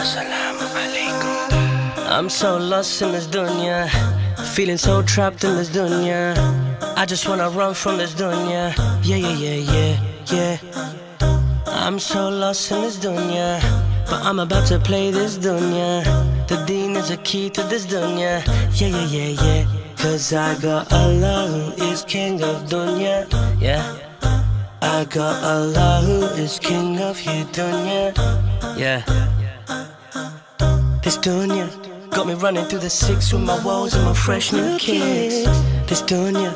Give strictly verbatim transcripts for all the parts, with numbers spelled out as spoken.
Assalamu alaikum. I'm so lost in this dunya, feeling so trapped in this dunya. I just wanna run from this dunya. Yeah, yeah, yeah, yeah, yeah. I'm so lost in this dunya, but I'm about to play this dunya. The deen is a key to this dunya. Yeah, yeah, yeah, yeah. Cause I got Allah who is king of dunya. Yeah. I got Allah who is king of here dunya. Yeah. This dunya got me running through the six with my woes and my fresh new kicks. This dunya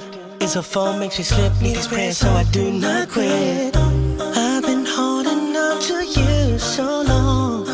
is a foe, makes me slip, need his prayer so I do not quit. I've been holding on to you so long.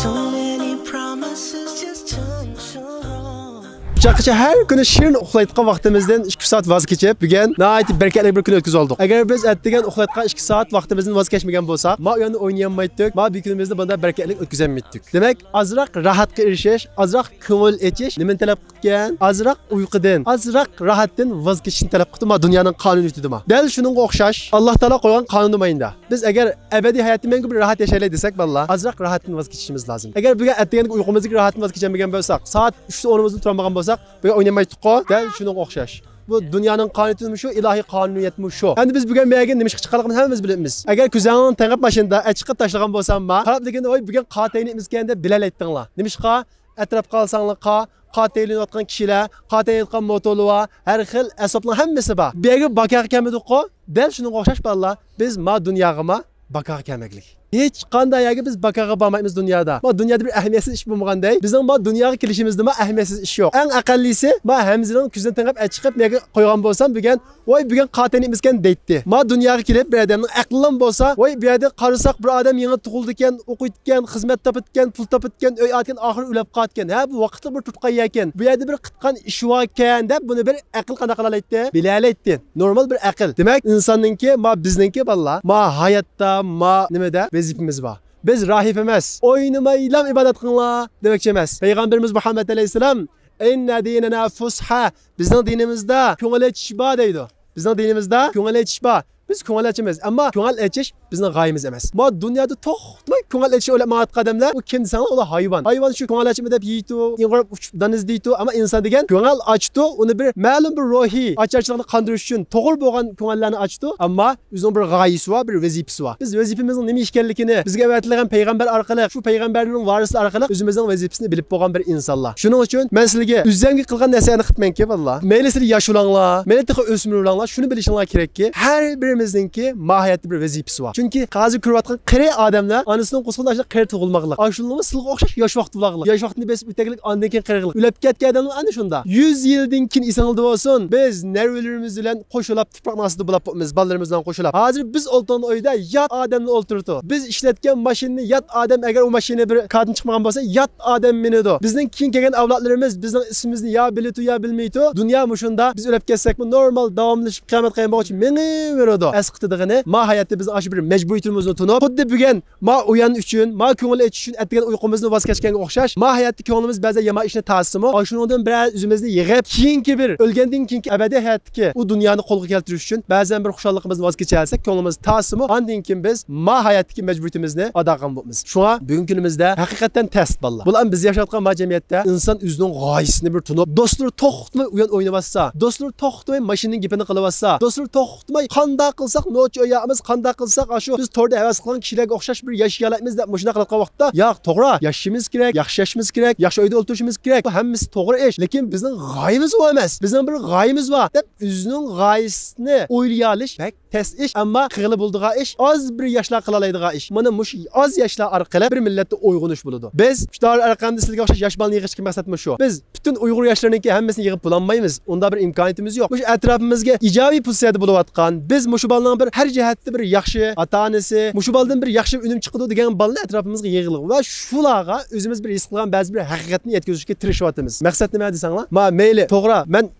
So many promises just turn so wrong. چاققىچە ھەر كۈنى شېرىن ئۇخلايدىغان ۋاقتىمىزدىن ئىككى سائەت ۋاز كېچىپ، بۈگۈن ناھايىتى بەرىكەتلىك بىر كۈن ئۆتكۈزۈۋالدۇق. ئەگەر بىز ئەتىگەن ئۇخلايدىغان ئىككى سائەت ۋاقتىمىزدىن ۋاز كەچمىگەن بولساق، ما ئۇ يەردە ئوينىيالمايتتۇق، ما بۈگۈنىمىزنى بۇنداق بەرىكەتلىك ئۆتكۈزەلمەيتتۇق. دېمەك، ئازراق راھەتكە ئېرىشىش، ئازراق كۆڭۈل ئېچىش نېمىنى تەلەپ قىلىدىكەن؟ ئازراق ئۇيقۇدىن، ئازراق راھەتتىن ۋاز كېچىشنى تەلەپ قىلىدۇ ما دۇنيانىڭ قانۇنىيىتىدە ما. دەل شۇنىڭغا ئوخشاش، ئاللا تائالا قويغان قانۇنى مايىندا. بىز ئەگەر ئەبەدىي ھاياتتا مەڭگۈ بىر راھەت ياشايلى دېسەك، بالىلار، ئازراق راھەتتىن ۋاز كېچىشىمىز لازىم. ئەگەر بۈگۈن ئەتىگەندىكى ئۇيقۇمىزدىكى راھەتتىن ۋاز كېچەلمىگەن بولساق، سائەت ئۈچتە ئورنىمىزدىن تۇرالمىغان بولساق، بۈگۈن ئوينىمايتتۇققۇ. دەل شۇنىڭغا ئوخشاش. بۇ دۇنيانىڭ قانۇنىيىتىمۇ شۇ، ئىلاھىي قانۇنىيەتمۇ شۇ. ئەمدى بىز بۈگۈن مەگە نېمە ئىشقا چىققانلىقىنى ھەممىمىز بىلىپمىز. ئەگەر كۆزۈڭنى تېڭىپ ماشىنىدا ئەچىقىپ تاشلىغان بولسامما، قاراپ دېگەندە، ۋاي، بۈگۈن قاتەينىمىزكەن دەپ بىلەلەيتتىڭلار. نېمىشقا؟ ئەتراپقا قارىساڭلار قا، قاتەيلىنىۋاتقان كىشىلەر، قاتەيلىنىۋاتقان موتولار، ھەر خىل ئەسۋابلار ھەممىسى بار. بۇ يەرگە باكاغا كەلمىدۇققۇ؟ دەل شۇنىڭغا ئوخشاش بالىلار، بىز ما دۇنياغىما باكاغا كەلمەكلىك. ھېچقانداق يەرگە بىز باكاغا بارمايمىز دۇنيادا. ما دۇنيادا بىر ئەھمىيەتسىز ئىش بولمىغاندەك، بىزنىڭ ما دۇنياغا كېلىشىمىزدىمۇ ئەھمىيەتسىز ئىش يوق. ئەڭ ئەقەللىسى، ما ھەمزىنىڭ كۆزىنى تېڭىپ ئەچىقىپ مەگە قويغان بولسام بۈگۈن، ۋاي، بۈگۈن قاتەينىمىزكەن دەيتتى. ما دۇنياغا كېلىپ بىر ئادەمنىڭ ئەقلىلا بولسا، ۋاي، بۇ يەردە قارىساق بىر ئادەم يېڭى تۇغۇلىدىكەن، ئوقۇيدىكەن، خىزمەت تاپىدىكەن، پۇل تاپىدىكەن، ئۆي ئالىدىكەن، ئاخىرى ئۆلۈپ قالىدىكەن. ھە، بۇ ۋاقىتلىق بىر تۇتقان يەركەن. بۇ يەردە بىر قىتقان ئىش باركەن دەپ بۇنى بىر ئەقىل قانداق قىلالايتتى؟ بىلەلەيتتى. نورمال بىر ئەقىل. دېمەك، ئىنساننىڭكى، ما بىزنىڭكى بالىلار، ما ھاياتتا، ما نېمىدە ۋەزىپىمىز بار. بىز راھىب ئەمەس. ئوينىمايلا ئىبادەت قىلىڭلار دېمەكچى ئەمەس. پەيغەمبىرىمىز مۇھەممەد ئەلەيھىسسالام، ئىننە دىنەنا فۇسھە، بىزنىڭ دىنىمىزدا كۆڭۈل ئېچىش بار دەيدۇ. بىزنىڭ دىنىمىزدا كۆڭۈل ئېچىش بار. بىز كۆڭۈل ئاچىمىز، ئەمما كۆڭۈل ئېچىش بىزنىڭ غايىمىز ئەمەس. ما دۇنيادا توختىماي كۆڭۈل ئېچىش ئويلاپ ماڭىۋاتقان ئادەملەر، ئۇ كىم دېسەڭلار، ئۇلار ھايۋان. ھايۋان شۇ كۆڭۈل ئاچىمەن دەپ يېيىدۇ، ئىڭغىراپ ئۇچۇپ دان ئىزدەيدۇ، ئەمما ئىنسان دېگەن كۆڭۈل ئاچىدۇ، ئۇنى بىر مەلۇم بىر روھىي ئاچارچىلىقنى قاندۇرۇش ئۈچۈن توغرا بولغان كۆڭۈللەرنى ئاچىدۇ، ئەمما ئۆزىنىڭ بىر غايىسى بار، بىر ۋەزىپىسى بار. بىز ۋەزىپىمىزنىڭ نېمە ئىكەنلىكىنى، بىزگە ئەۋەتىلگەن پەيغەمبەر ئارقىلىق، شۇ پەيغەمبەرنىڭ ۋارىسلىرى ئارقىلىق ئۆزىمىزنىڭ ۋەزىپىسىنى بىلىپ بولغان بىر ئىنسانلار. شۇنىڭ ئۈچۈن مەن سىلەرگە ئۆزۈمگە قىلغان نەسىھەتنى قىلىپمەنكى، بالىلار. مەيلى سىلەر ياش بولاڭلار، مەيلى تېخى ئۆسمۈر بولاڭلار، شۇنى بىلىشىڭلار كېرەككى، ھەر بىرىمىزنىڭكى ماھىيەتتە بىر ۋەزىپىسى بار. چۈنكى ھازىر كۆرۈۋاتقان قېرى ئادەملەر ئانىسىنىڭ قورسىقىدا ئاشۇنداق قېرى تۇغۇلماقلىق. ئاشۇنىڭمۇ سىلىگە ئوخشاش ياش ۋاقتى بولغانلىق. ياش ۋاقتىنى بېسىپ ئۆتەگلىك، ئاندىن كېيىن قېرىغلىق. ئۆلۈپ كەتكەن ئادەملەر ئەنە شۇنداق. يۈز يىلدىن كېيىن ئېسىڭلاردا بولسۇن، بىز نەۋرىلىرىمىز بىلەن قوشۇلاپ تۇپراقنىڭ ئاستىدا بولاپ بولىمىز، بالىلىرىمىز بىلەن قوشۇلاپ. ھازىر بىز ئولتۇرغان ئۆيدە يات ئادەمنى ئولتۇرىدۇ. بىز ئىشلەتكەن ماشىنىنى يات ئادەم، ئەگەر ئۇ ماشىنا بىر كارتىن چىقمىغان بولسا، يات ئادەم مىنىدۇ. بىزنىڭ كېيىن كەلگەن ئەۋلادلىرىمىز بىزنىڭ ئىسمىمىزنى يا بىلىدۇ، يا بىلمەيدۇ. دۇنيا مۇشۇنداق، بىز ئۆلۈپ كەتسەكمۇ نورمال داۋاملىشىپ قىيامەت قايان بولغۇچە مېڭىۋېرىدۇ. ئەسقىتىدىغىنى، ما ھاياتتا بىز ئاشۇ بىر مەجبۇرىيىتىمىزنى تونۇپ، خۇددى بۈگۈن ما ئويان ئۈچۈن، ما كۆڭۈل ئېچىش ئۈچۈن ئەتىگەن ئۇيقۇمىزنى ۋاز كەچكەنگە ئوخشاش، ما ھاياتتا كۆڭلىمىز بەزەن يامان ئىشنى تارتسىمۇ، ئاشۇنىڭدىن بىرەر ئۆزىمىزنى يىغىپ، كېيىنكى بىر، ئۆلگەندىن كېيىنكى ئەبەدىي ھاياتتىكى ئۇ دۇنيانى قولغا كەلتۈرۈش ئۈچۈن بەزەن بىر خۇشاللىقىمىزنى ۋاز كېچەلىسەك، كۆڭلىمىز تارتسىمۇ، ئاندىن كېيىن بىز ما ھاياتتىكى مەجبۇرىيىتىمىزنى ئادا قىلغان بولىمىز. شۇڭا بۈگۈنكى كۈنىمىزدە ھەقىقەتەن تەس، بالىلار. بۇلار بىز ياشاۋاتقان ما جەمئىيەتتە ئىنسان ئۆزىنىڭ غايىسىنى بىر تونۇپ، دوستلىرى توختىماي ئويۇن ئوينىۋاتسا، دوستلىرى توختىماي ماشىنىنىڭ گېپىنى قىلىۋاتسا، دوستلىرى توختىماي قانداق قىلساق نوچى ئوينايمىز، قانداق قىلساق ئاشۇ بىز توردا ھەۋەس قىلغان كىشىلەرگە ئوخشاش بىر ياشىيالايمىز دەپ مۇشۇنداق قىلىۋاتقان ۋاقىتتا، ياق، توغرا، ياشىشىمىز كېرەك، ياخشى ياشىشىمىز كېرەك، ياخشى ئۆيدە ئولتۇرۇشىمىز كېرەك. بۇ ھەممىسى توغرا ئىش. لېكىن بىزنىڭ غايىمىز ئۇ ئەمەس. بىزنىڭ بىر غايىمىز بار دەپ ئۆزىنىڭ غايىسىنى ئويلىيالىش بەك تەس ئىش، ئەمما قىلغىلى بولىدىغان ئىش، ئاز بىر ياشلار قىلالايدىغان ئىش. مانا مۇشۇ ئاز ياشلار ئارقىلىق بىر مىللەتتە ئويغىنىش بولىدۇ. بىز شۇ دائىرە ئارقىلىق سىلەرگە ئوخشاش ياش بالىنى يىغىشتىكى مەقسەتمۇ شۇ. بىز پۈتۈن ئۇيغۇر ياشلىرىنىڭكى ھەممىسىنى يىغىپ بولالمايمىز. ئۇنداق بىر ئىمكانىيىتىمىز يوق. مۇشۇ ئەتراپىمىزغا ئىجابىي پوزىتسىيەدە بولۇۋاتقان، بىز مۇشۇ بالىنىڭ بىر ھەر جەھەتتە بىر ياخشى ئاتا-ئانىسى، مۇشۇ بالىدىن بىر ياخشى ئۈنۈم چىقىدۇ دېگەن بالىنى ئەتراپىمىزغا يىغىغىلى ۋە شۇلارغا ئۆزىمىز بىر ھېس قىلغان بەزى بىر ھەقىقەتنى يەتكۈزۈشكە تىرىشىۋاتىمىز. مەقسەت نېمە دېسەڭلار؟ ما، مەيلى، توغرا، مەن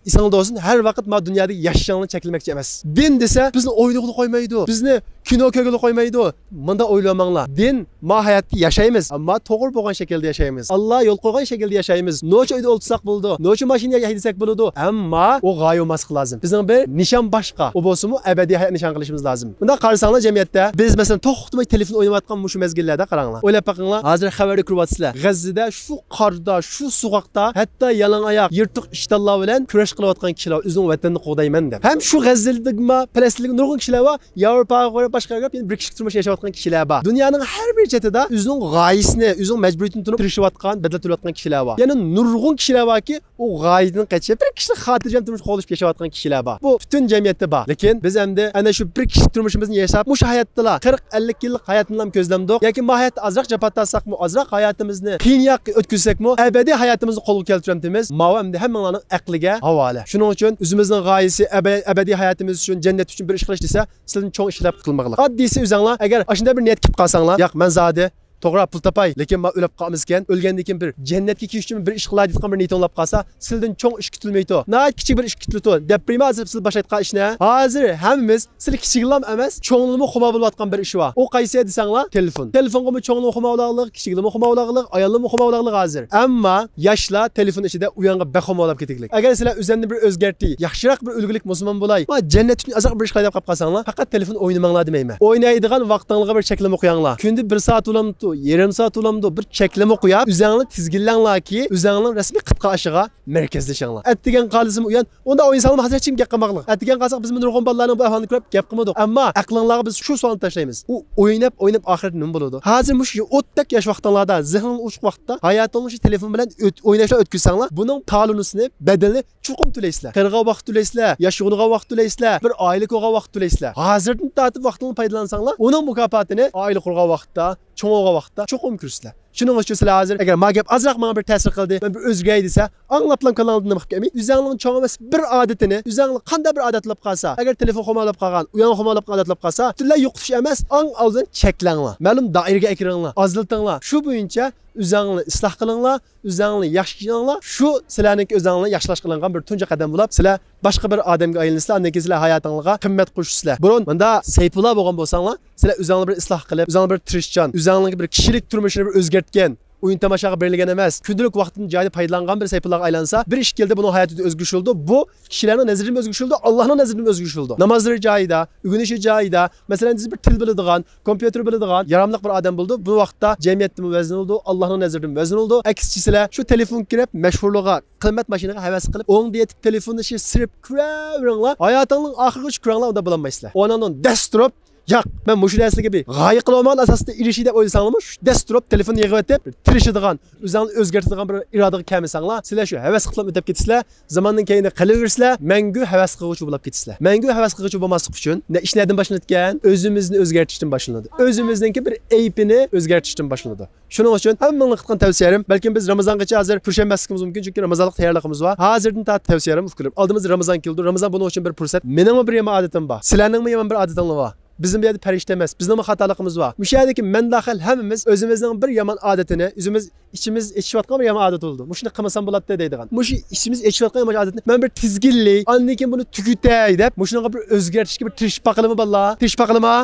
ئېسىڭلاردا بولسۇن، ھەر ۋاقىت ما دۇنيادىكى ياشىشىڭلارنى چەكلىمەكچى ئەمەس. دىن دېسە، بىزنى ئوينىغىلى قويمايدۇ. بىزنى كىنو كۆرگىلى قويمايدۇ. مۇنداق ئويلىماڭلار. دىن، ما ھاياتتا ياشايمىز، ئەمما توغرا بولغان شەكىلدە ياشايمىز. ئاللا يول قويغان شەكىلدە ياشايمىز. نوچە ئۆيدە ئولتۇرساق بولىدۇ، نوچە ماشىنا ھەيدىسەك بولىدۇ. ئەمما ئۇ غايە بولماسلىقى لازىم. بىزنىڭ بىر نىشان باشقا. ئۇ بولسىمۇ ئەبەدىي ھايات نىشان قىلىشىمىز لازىم. مۇنداق قارىساڭلار جەمئىيەتتە، بىز مەسىلەن توختىماي تېلېفون ئويناۋاتقان مۇشۇ مەزگىللەردە قاراڭلار. ئويلاپ بېقىڭلار، ھازىر خەۋەردە كۆرۈۋاتىسىلەر. غەززىدە شۇ قاردا، شۇ سوغۇقتا، ھەتتا يالاڭ ئاياق، يىرتىق ئىشتانلار بىلەن كۈرەش قىلىۋاتقان كىشىلەر، ئۆزىنىڭ ۋەتىنىنى قوغدايمەن دەپ. ھەم شۇ غەززىدىمۇ پەلەستىنلىك نۇرغۇن كىشىلەر بار، ياۋروپاغا بارىپ، باشقا يەرگە بارىپ، يەنە بىر كىشىلىك تۇرمۇش ياشاۋاتقان كىشىلەر بار. دۇنيانىڭ ھەر بىر چېتىدە ئۆزىنىڭ غايىسىنى، ئۆزىنىڭ مەجبۇرىيىتىنى تونۇپ تىرىشىۋاتقان، بەدەل تۆلەۋاتقان كىشىلەر بار. يەنە نۇرغۇن كىشىلەر باركى، ئۇ غايىدىن قېچىپ، بىر كىشىلىك خاتىرجەم تۇرمۇش قوغلىشىپ ياشاۋاتقان كىشىلەر بار. بۇ پۈتۈن جەمئىيەتتە بار. لېكىن بىز ئەمدى ئەنە شۇ بىر كىشىلىك تۇرمۇشىمىزنى ياشاپ، مۇشۇ ھاياتتىلا قىرىق، ئەللىك يىللىق ھاياتنىلا كۆزلەمدۇق ياكى ما ھاياتتا ئازراق جاپا تارتساقمۇ، ئازراق ھاياتىمىزنى قىيىنراق ئۆتكۈزسەكمۇ، ئەبەدىي ھاياتىمىزنى قولغا كەلتۈرەمتىمىز؟ ماۋۇ ئەمدى ھەممىڭلارنىڭ ئەقلىگە ھاۋالە. شۇنىڭ ئۈچۈن ئۆزىمىزنىڭ غايىسى ئەبە-، ئەبەدىي ھاياتىمىز ئۈچۈن، جەننەت ئۈچۈن بىر ئىش قىلىش دېسە، سىلىدىن چوڭ ئىشلار قىلمىغىلىق. ئاددىيسى ئۆزۈڭلار ئەگەر ئاشۇنداق بىر نىيەتكە كېلىپ قالساڭلار، ياق، مەن زادى توغرا پۇل تاپاي، لېكىن مەن ئۆلۈپ قالمىسىكەن، ئۆلگەندىن كېيىن بىر جەننەتكە كىرىش ئۈچۈن بىر ئىش قىلاي دەيدىغان بىر نىيىتىڭ بولۇپ قالسا، سىلىدىن چوڭ ئىش كۈتۈلمەيدۇ. ناھايىتى كىچىك بىر ئىش كۈتۈلىدۇ. دەپ بېرىمەن ھازىر سىز باشلايدىغان ئىشنى. ھازىر ھەممىمىز، سىلى كىچىكلام ئەمەس، چوڭلىمۇ خۇمار بولۇۋاتقان بىر ئىش بار. ئۇ قايسى دېسەڭلار، تېلېفون. تېلېفونغىمۇ چوڭلىمۇ خۇمار بولغانلىق، كىچىكلىمۇ خۇمار بولغانلىق، ئاياللىمۇ خۇمار بولغانلىق ھازىر. ئەمما ياشلار تېلېفون ئىچىدە ئۇيانغا بەخۇمار بولۇپ كېتىگلىك. ئەگەر سىلەر ئۆزۈمنى بىر ئۆزگەرتەي، ياخشىراق بىر ئۈلگىلىك مۇسۇلمان بولاي، ۋە جەننەت ئۈچۈن ئازراق بىر ئىش قىلاي دەپ قاپ قالساڭلار، پەقەت تېلېفون ئوينىماڭلار دېمەيمەن. ئوينايدىغان ۋاقتىڭلارغا بىر چەكلىمە قويۇڭلار. كۈندە بىر سائەت بولامدۇ، يېرىم سائەت بولامدۇ، بىر چەكلىمە قويۇپ، ئۆزۈڭلارنى تىزگىنلەڭلاركى، ئۆزۈڭلارنىڭ رەسمىي قىتقا ئىشىغا مەركەزلىشىڭلار. ئەتىگەن قالسىمۇ ئويان، ئۇنداق ئوينىساڭلار ھازىر ھېچكىم گەپ قىلماقلىق. ئەتىگەن قالساق بىزمۇ نۇرغۇن بالىلارنىڭ بۇ ئەھۋالىنى كۆرۈپ گەپ قىلمىدۇق. ئەمما ئەقلىڭلارغا بىز شۇ سوئالنى تاشلايمىز. ئۇ ئويناپ، ئويناپ ئاخىرىدا نېمە بولىدۇ؟ ھازىر مۇشۇ ئوتتەك ياش ۋاقتىڭلاردا، زېھنىڭلار ئوچۇق ۋاقىتتا ھاياتىڭلارنى شۇ تېلېفون بىلەن ئۆت-، ئويناشلا ئۆتكۈزسەڭلار، بۇنىڭ تالونىسىنى، بەدىلىنى چوقۇم تۆلەيسىلەر. قېرىغان ۋاقىت تۆلەيسىلەر، ياش يوغىنىغان ۋاقىت تۆلەيسىلەر، بىر ئائىلە قۇرغان ۋاقىت تۆلەيسىلەر. ھازىردىن تارتىپ ۋاقتىڭلارنى پايدىلانساڭلار، ئۇنىڭ مۇكاپاتىنى ئائىلە قۇرغان ۋاقىتتا، چوڭ بولغان ۋاقىتتا چوقۇم كۆرىسىلەر. شۇنىڭ ئۈچۈن سىلەر ھازىر، ئەگەر ما گەپ ئازراق ماڭا بىر تەسىر قىلدى، مەن بىر ئۆزگىرەي دېسە، ئاڭلاپلا كاللاڭلاردىن نېمە قىلىپ كەلمەي، ئۆزۈڭلارنىڭ چوڭ ئەمەس بىر ئادىتىنى، ئۆزۈڭلار قانداق بىر ئادەت بولۇپ قالسا، ئەگەر تېلېفون خۇمار بولۇپ قالغان، ئۇيان خۇمار بولۇپ قالغان ئادەت بولۇپ قالسا، پۈتۈنلەي يوقىتىش ئەمەس، ئەڭ ئالدىن چەكلەڭلار، مەلۇم دائىرىگە ئەكىرىڭلار، ئازلىتىڭلار. شۇ بويىچە ئۆزۈڭلارنى ئىسلاھ قىلىڭلار، ئۆزۈڭلارنى ياخشى كىشى قىلىڭلار. شۇ سىلەرنىڭكى ئۆزۈڭلارنى ياخشىلاشقا قىلىنغان بىر تۇنجى قەدەم بولۇپ، سىلەر باشقا بىر ئادەمگە ئايلىنىسىلەر، ئاندىن كېيىن سىلەر ھاياتىڭلارغا قىممەت قوشىسىلەر. بۇرۇن مۇندا سەيپۇللا بولغان بولساڭلار، سىلەر ئۆزۈڭلار بىر ئىسلاھ قىلىپ، ئۆزۈڭلار بىر تىرىشچان، ئۆزۈڭلارنىڭ بىر كىشىلىك تۇرمۇشىنى بىر ئۆزگەرتكەن، ئويۇن تاماشاغا بېرىلگەن ئەمەس، كۈندىلىك ۋاقتىدىن جايىدا پايدىلانغان بىر سەيپۇللاغا ئايلانسا، بىر ئىككى يىلدا بۇنىڭ ھاياتىدا ئۆزگىرىش بولىدۇ. بۇ كىشىلەرنىڭ نەزىرىدىمۇ ئۆزگىرىش بولىدۇ، ئاللانىڭ نەزىرىدىمۇ ئۆزگىرىش بولىدۇ. نامازلىرى جايىدا، ئۆگىنىشى جايىدا، مەسىلەن، بىر تىل بىلىدىغان، كومپيۇتېر بىلىدىغان، ياراملىق بىر ئادەم بولىدۇ. بۇ ۋاقىتتا جەمئىيەتتىمۇ ۋەزنى بولىدۇ، ئاللانىڭ نەزىرىدىمۇ ۋەزنى بولىدۇ. ئەكسىچە سىلەر شۇ تېلېفونغا كىرىپ، مەشھۇرلۇققا، قىممەت ماشىنىغا ھەۋەس قىلىپ، ئوڭدا يېتىپ تېلېفوننى شۇ سىرىپ كۆرۈۋېرىڭلار. ھاياتىڭنىڭ ئاخىرىغىچە كۆرۈڭلار، ئۇنداق بولالمايسىلەر. ئورنىڭدىن دەس تۇرۇپ، ياق، مەن مۇشۇ نەرسىلەرگە بىر غايە قىلىۋالمىغان ئاساستا ئېرىشەي دەپ ئويلىساڭلارمۇ، شۇ دەس تۇرۇپ، تېلېفوننى يىغىۋېتىپ، بىر تىرىشىدىغان، ئۆزۈڭنى ئۆزگەرتىدىغان بىر ئىرادىگە كەلمىسەڭلار، سىلەر شۇ ھەۋەس قىلىپ ئۆتۈپ كېتىسىلەر، زاماننىڭ كەينىدە قېلىۋېرىسىلەر، مەڭگۈ ھەۋەس قىلغۇچى بولۇپ كېتىسىلەر. مەڭگۈ ھەۋەس قىلغۇچى بولماسلىق ئۈچۈن، نە ئىش نەدىن باشلىنىدىكەن؟ ئۆزىمىزنى ئۆزگەرتىشتىن باشلىنىدۇ. ئۆزىمىزنىڭكى بىر ئەيىبىنى ئۆزگەرتىشتىن باشلىنىدۇ. شۇنىڭ ئۈچۈن ھەممىڭلارغا قىلغان تەۋسىيەم، بەلكىم بىز رامىزانغىچە ھازىر كۈرىشەلمەسلىكىمىز مۇمكىن، چۈنكى رامىزانلىق تەييارلىقىمىز بار. ھازىردىن تارتىپ تەۋسىيەم ئۇكىلىپ، ئالدىمىزدا رامىزان كېلىدۇ، رامىزان بۇنىڭ ئۈچۈن بىر پۇرسەت. مېنىڭمۇ بىر يامان ئادىتىم بار، سىلەرنىڭمۇ يامان بىر ئادىتىڭلار بار. بىزمۇ بۇ يەردە پەرىشتە ئەمەس، بىزنىڭمۇ خاتالىقىمىز بار. مۇشۇ يەردىكى مەن داخىل ھەممىمىز ئۆزىمىزنىڭ بىر يامان ئادىتىنى، ئۆزىمىز ئىچىمىز ئېچىشىۋاتقان بىر يامان ئادەت بولىدۇ. مۇشۇنى قىلمىسام بولاتتى دەيدىغان. مۇشۇ ئىچىمىز ئېچىشىۋاتقان يامان ئادەتنى مەن بىر تىزگىنلەي، ئاندىن كېيىن بۇنى تۈگىتەي دەپ، مۇشۇنىڭغا بىر ئۆزگەرتىشكە بىر تىرىشىپ باقىلىمۇ، بالىلار؟ تىرىشىپ باقىلىما؟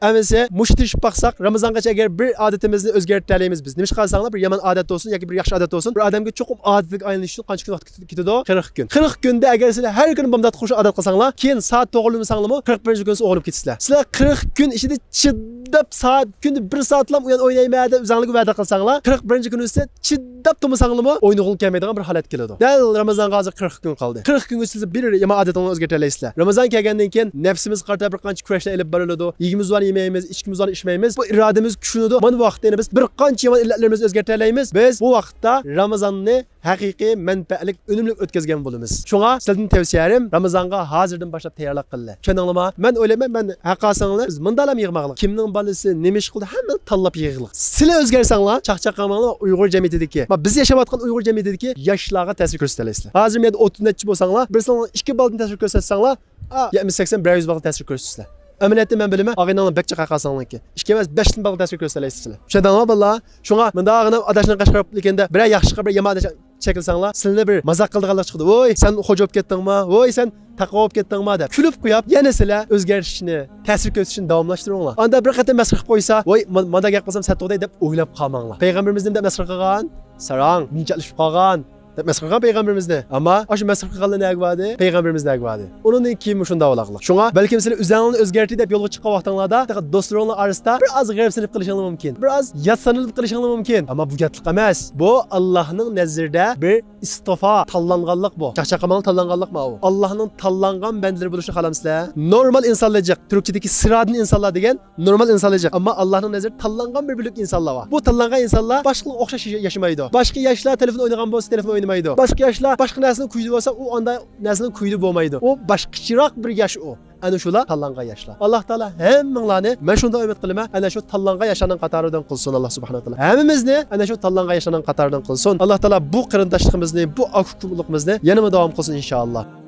ئەمىسە مۇشۇ تىرىشىپ باقساق، رامىزانغىچە ئەگەر بىر ئادىتىمىزنى ئۆزگەرتەلەيمىز بىز. نېمىشقا قارىساڭلار، بىر يامان ئادەت بولسۇن ياكى بىر ياخشى ئادەت بولسۇن، بىر ئادەمگە چوقۇم ئادىتىگە ئايلىنىش ئۈچۈن قانچە كۈن ۋاقىت كېتىدۇ؟ قىرىق كۈن. قىرىق كۈندە ئەگەر سىلەر ھەر كۈنى بامدات قىلىشنى ئادەت قىلساڭلار، كېيىن سائەت توغرىلىمىساڭلارمۇ، قىرىق بىرىنچى كۈنى سىز ئوغرىلىپ كېتىسىلەر. سىلەر قىرىق كۈن ئىچىدە چىداپ سائەت، كۈندە بىر سائەتلام ئويۇن ئوينايمەن دەپ ئۆزۈڭلارغا ۋەدە قىلساڭلار، قىرىق بىرىنچى كۈنى سىلەر چىداپ تۇرمىساڭلارمۇ، ئوينىغىلى كەلمەيدىغان بىر ھالەت كېلىدۇ. دەل رامىزانغا ھازىر قىرىق كۈن قالدى. قىرىق كۈنگە سىز بىر يامان ئادىتىڭلارنى ئۆزگەرتەلەيسىلەر. رامىزان كەلگەندىن كېيىن نەپسىمىزگە قارىتا بىر قانچە كۈرەشلەر ئېلىپ بېرىلىدۇ. يېگىنىمىز بار يېمەيمىز، ئىچكىمىز بار ئىچمەيمىز. بۇ ئىرادىمىز كۈچىنىدۇ. مانا بۇ ۋاقىتتا يەنە بىز بىر قانچە يامان ئىللەتلىرىمىزنى ئۆزگەرتەلەيمىز. بىز بۇ ۋاقىتتا رامىزاننى ھەقىقىي مەنپەئەتلىك، ئۈنۈملۈك ئۆتكۈزگەن بولىمىز. شۇڭا سىلەردىن تەۋسىيەم، رامىزانغا ھازىردىن باشلاپ تەييارلىق قىلىڭلار. چۈشەندىڭلارمۇ؟ مەن ئويلايمەن، مەن ھەققاسىڭلار، بىز مۇنداقلام يىغماقلىق. كىمنىڭ بالىسى نېمە ئىش قىلدى، ھەممىنى تاللاپ يىغىلىق. سىلەر ئۆزگەرسەڭلار، چاقچاق قىلماڭلار، ئۇيغۇر جەمئىيىتىدىكى، ما، بىز ياشاۋاتقان ئۇيغۇر جەمئىيىتىدىكى ياشلارغا تەسىر كۆرسىتەلەيسىلەر. ھازىر مەن ئوتتۇز نەچچە بولساڭلار، بىرسىڭلار ئىككى بالىدىن تەسىر كۆرسەتسەڭلار، ئا، يەتمىش سەكسەن، بىر يۈز بالغا تەسىر كۆرسىتىسىلەر. ئەمەلىيەتتە مەن بىلىمەن، ئاغىنەڭلار بەك جىق ھەققاسىڭلاركى. ئىككى ئەمەس، بەشتىن بالغا تەسىر كۆرسىتەلەيسىلەر. چۈشەندىڭلارمۇ بالىلار؟ شۇڭا مۇنداق ئاغىنەم ئاداشنىڭ قەشقەر بولۇپ كېلىندە، بىرەر ياخشىغا بىر يامان ئاداش چەكلىسەڭلار، سىلىنى بىر مازاق قىلىدىغانلىق چىقىدۇ. ۋوي، سەن خوجا بولۇپ كەتتىڭما؟ ۋوي، سەن تەقۋا بولۇپ كەتتىڭما؟ دەپ كۈلۈپ قويۇپ، يەنە سىلەر ئۆزگەرتىشنى، تەسىر كۆرسىتىشنى داۋاملاشتۇرۇڭلار. ئاندا بىر قېتىم مەسخىرە قىلىپ قويسا، ۋوي، ما-، مانداق گەپ قىلسام سەت بولدى دەپ ئويلاپ قالماڭلار. پەيغەمبىرىمىزنى نېمە دەپ مەسخىرە قىلغان؟ ساراڭ، مۇنچە ئېلىشىپ قالغان دەپ مەسخىرە قىلغان پەيغەمبىرىمىزنى. ئەمما ئاشۇ مەسخىرە قىلغانلار نەگە باردى؟ پەيغەمبىرىمىز نەگە باردى؟ ئۇنىڭدىن كېيىنمۇ شۇنداق بولاقلىق. شۇڭا بەلكىم سىلەر ئۆزەڭلارنى ئۆزگەرتى دەپ يولغا چىققان ۋاقتىڭلاردا، دوستلىرىڭلار ئارىسىدا بىر ئاز غەرىبسىنىپ قېلىشىڭلار مۇمكىن. بىر ئاز يات سانىلىپ قېلىشىڭلار مۇمكىن. ئەمما بۇ ياتلىق ئەمەس. بۇ ئاللاھنىڭ نەزىرىدە بىر ئىستىفا، تاللانغانلىق بۇ. چاقچاق قىلماڭلار، تاللانغانلىقمۇ ئۇ؟ ئاللاھنىڭ تاللانغان بەندىلىرى بولۇشنى خالامسىلەر؟ نورمال ئىنسانلار جىق. تۈركچىدىكى سىرادىن ئىنسانلار دېگەن نورمال ئىنسانلار جىق. ئەمما ئاللاھنىڭ نەزىرىدە تاللانغان بىر بۆلەك ئىنسانلار بار. بۇ تاللانغان ئىنسانلار باشقىلارغا ئوخشاش ياشىمايدۇ. باشقا ياشلار تېلېفون ئوينىغان بولسا، تېلېفون ئوينىمايدۇ. باشقا ياشلار باشقا نەرسىنىڭ كۈيىدە بولسا، ئۇ ئاندا نەرسىنىڭ كۈيىدە بولمايدۇ. ئۇ باشقىچىراق بىر ياش ئۇ. ئەنە شۇلار تاللانغان ياشلار. ئاللاھ تائالا ھەممىڭلارنى، مەن شۇنداق ئۈمىد قىلىمەن، ئەنە شۇ تاللانغان ياشلارنىڭ قاتارىدىن قىلسۇن. ئاللاھ سۇبھانەھۇ ۋە تائالا ھەممىمىزنى ئەنە شۇ تاللانغان ياشلارنىڭ قاتارىدىن قىلسۇن. ئاللاھ تائالا بۇ قېرىنداشلىقىمىزنى، بۇ ئاكا-ئۇكىلىقىمىزنى يەنىمۇ داۋام قىلسۇن، ئىنشائاللاھ.